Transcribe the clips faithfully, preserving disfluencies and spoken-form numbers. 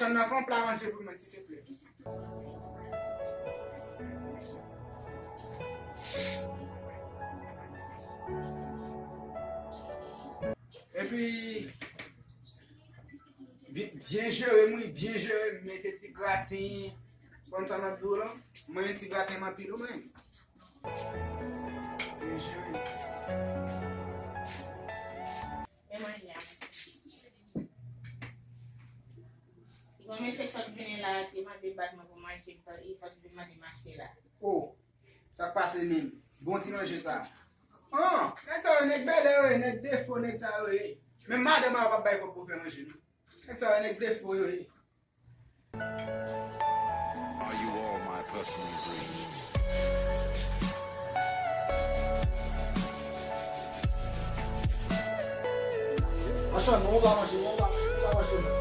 Ann fè yon pla manje pou mwen, silvouplè. Epi, byen, byen jere m, wi, byen jere m. Mete ti graten. Konn sa m ap di w lan? Mwen, ti graten m anpil, wi, mwen. Byen jere. Men manje a. Li bon, mesye k sot vini la, te mande bat mwen pou manje, li sot vin mande m achte la. O, sa k pase menm? Bon ti manje sa. An, nèg sa yo, nèg bèlè yo ye, nèg defo, nèg sa yo ye. Menm madanm a yo p ap bay kòb pou fè manje, non. Nèg sa yo, nèg defo yo ye. Are you all my personal dreams? Machann, non, ou pa manje, non, ou pa manje, ou pa manje, non.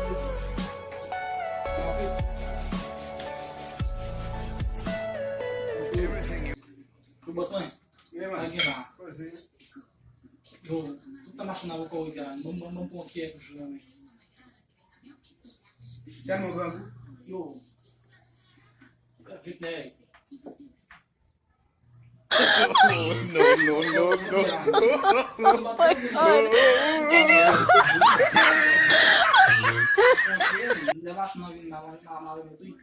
Tout bòs mwen. Sa gen la. Yo, tout tan machann avoka ou gen, mwen, mwen, mwen pran kyè toujou nan men. Tèlman grangou. Yo. Vit nèg. No, no, no, no. Oh my God. Lè machann nan vin la, mwen, mwen, mwen, mwen,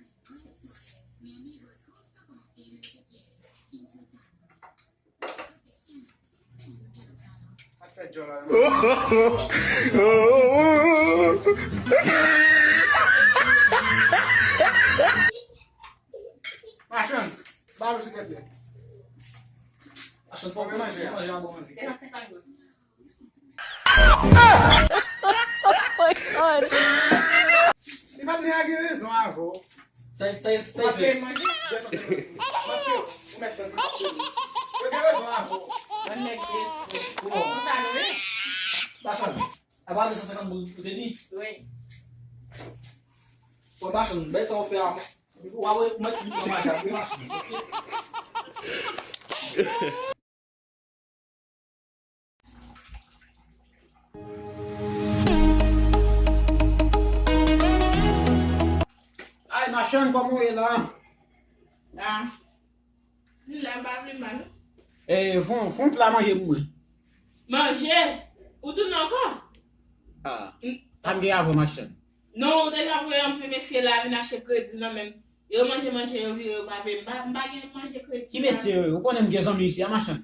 Machann, ba nou silvouplè. Machann, pa manje a. Manje a bon manje. Oh my God. Li pa t gen rezon avè w. Sa, sa, sa, w ap peye manje? Ou mèt ban m ap peye. Yo gen rezon avè w. Bann nèg de. Konsa nou ye. Machann, a pa de san senkant goud ou te di? Wi. Bon, machann, bay sa w fè a. Ou a wè, ou mèt vin pran manje a, wi, machann. Ay, machann, kòman w ye la? Ah. M la, m pa vle mal. E, fon, fon pla manje pou mwen. Manje? Ou tounen ankò? Ah. M- Pa m gen avè w, machann. Non, ou deja voye anpil mesye la vin achte kredi nan men m. Yo manje, manje, yo vire, yo pa peye. M pa, m pa gen manje kredi. Ki mesye yo? Ou konnen m gen zanmi isi a, machann.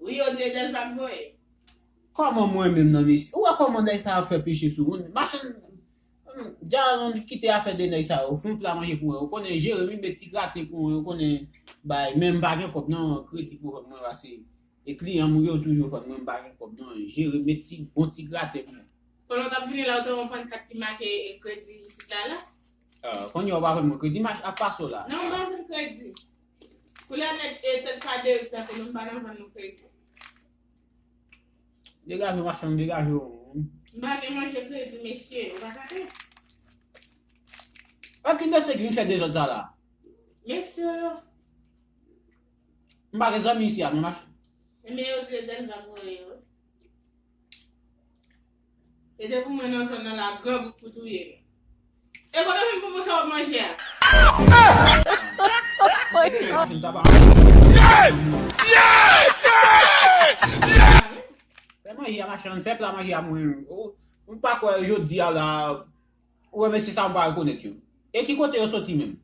Wi, yo di Edelva k voye. Kòman mwen menm nan mesye? Ou wè kòman nèg sa ap fè peche sou moun? Machann, dja nou kite afè de nèg sa yo. Fon pla manje pou mwen. Ou konnen jere m, met ti graten pou mwen. Ou konnen bay, men m pa gen kòb nan kredi pou mwen pase. E kliyan m yo toujou fè mwen m pa gen kòb non. Jere met ti bon ti graten pou mwen. Pandan w t ap vini la, ou te wè yon pannkat ki make kredi isit la la? Ah, kounye a w pa vann mwen kredi, m ap pase w la. Non, m pa vann kredi. Koulè nèg e tèt kade yo tante nou, m pa nan vann nou kredi. Degaje w machann, degaje w. M pa gen manje kredi, mesye, ou pa tande? Ak ki mesye ki vin fè dezòd sa la? Mesye yo. M pa gen zanmi isi a non, machann. Ebyen, yo di Edelva voye yo. E depi mwen nan zòn nan la, gran bout pou touye nou. E kote w vin pou sa w ap manje a? Oh my God. Fè manje a, machann, fè pla manje a mwen. Ou, ou pa kwè jodi a la, ou wè mesye sa ou pa rekonèt yo. E ki kote yo soti menm?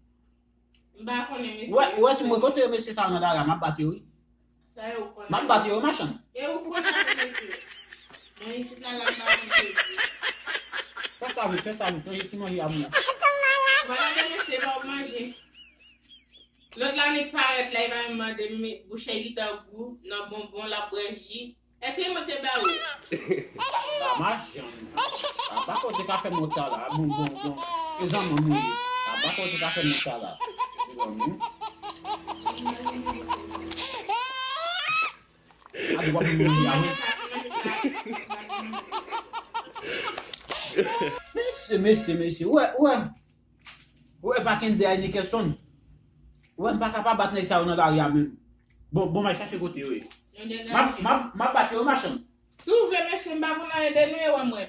M pa konnen mesye. Ou wè, ou wè si mwen kote yo mesye sa yo nan lari a, m ap bat yo wi. Sa yo konnen. M ap bat yo wi, machann. E ou konnen avè mesye. Mwen isit la, la m pa konn kredi. Fè sa vit, fè sa vit, manje ti manje a mwen. Ou pa tande mesye, ba w manje. Lòt la li parèt la, li pa menm mande m, bouch li tan gou nan bonbon, l ap bwè ji. Èske mwen te ba ou? Machann. A pa kote ka fè mwen sa la. Bon, bon, bon. E zanmi mwen ye. A pa kote ka fè mwen sa la. Bon, non. A di w ap mwen ya. Mesye, mesye, mesye. Ou wè, ou wè. Ou wè Vakender a Nickerson. Ou wè m pa ka pa bat nèg sa yo nan lari a menm. Bon, bon, m al chache kote yo ye. M ap, m ap, m ap bat yo, machann. Si w vle, mesye, m pa konn anyen de nou, e wè mwen.